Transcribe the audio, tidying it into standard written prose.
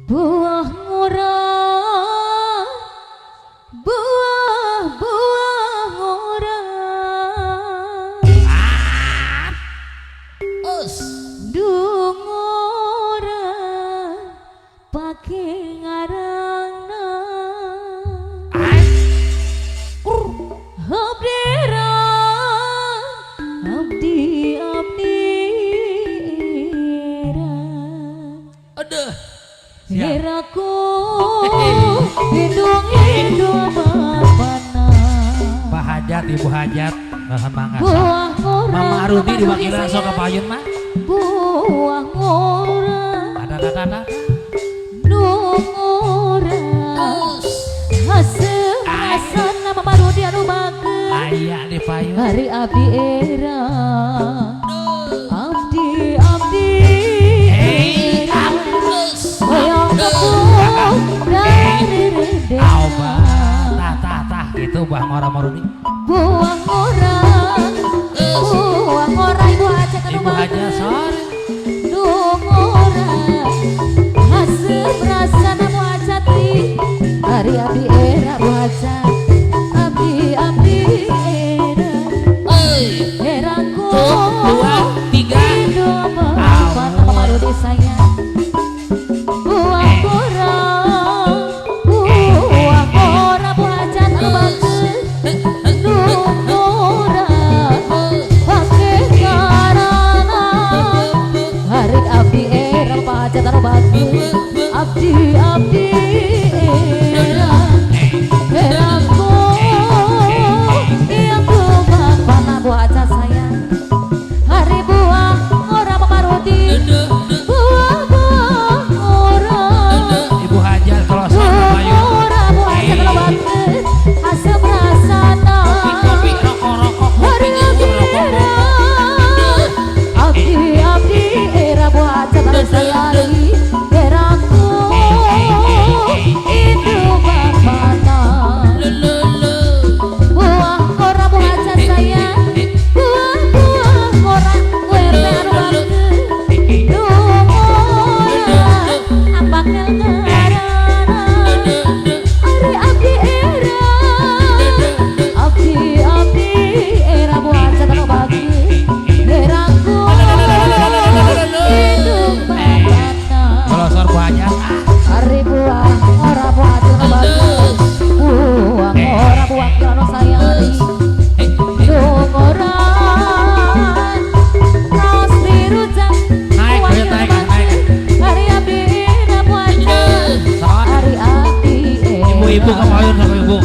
Buah ngora, buah buah ngora. Ah. Us. Dungora pake ngarangna. Ai. Abdera abdi abdi era. Aduh. Siap. Eraku hidung hidung bapana. Pak Hajat, Ibu Hajat, nuhun mangga. Buah ngora. Mama Rudi diwakilan saya. Sok ke payun mah. Buah ngora. Ada ada ada. Dungora. Us. Hasem rasana Mama Rudi anu bager. Aya di payun. Hari abdi era. Abdi abdi Hey, era. Us. Hoyong tepung dari rendena. Auba. Tah tah tah gitu buah ngora Marudi. Buah ngora. Buah ngora Ibu Hajat anu Ibu Hajat bager. Sore. Dungora. Hasem rasana Bu Hajat hari abdi era Bu Hajat. Abdi abdi era. Eraku. Dua, tiga. Hidup empat Mama Rudi sayang. Buah ngora, buah ngora Bu Hajat anu bager. Dungora pake karana. Hari abdi era Pak Hajat anu bager. Abdi abdi era. Eraku itu bapana Bu Hajat sayang. Hari buah ngora Mama Rudi. Buah buah ngora. Ibu Hajat kalau sok ke payun. Ngora Bu Hajat anu bager. Asem rasana. Kopi rokok rokok kopi Hari abdi rokok era. Abdi abdi era Bu Hajat anu sayang. Eraku itu bapana. Buah ngora Bu Hajat sayang. Buah buah ngora URT anu bager. Dungora apakel ngarana. Ari abdi era. Abdi abdi era Bu Hajat anu bager. Eraku itu bapana. Kalau sor Bu Hajat ah. Ari buah ngora Bu Hajat anu bager. Buah ngora Bu Wakil anu sayang. Dungora kaos biru jam. Naik, ayo, naik, naik. Hari abdi era Bu Hajat. Sore. Hari abdi era. Ibu-ibu ke payun sok ibu.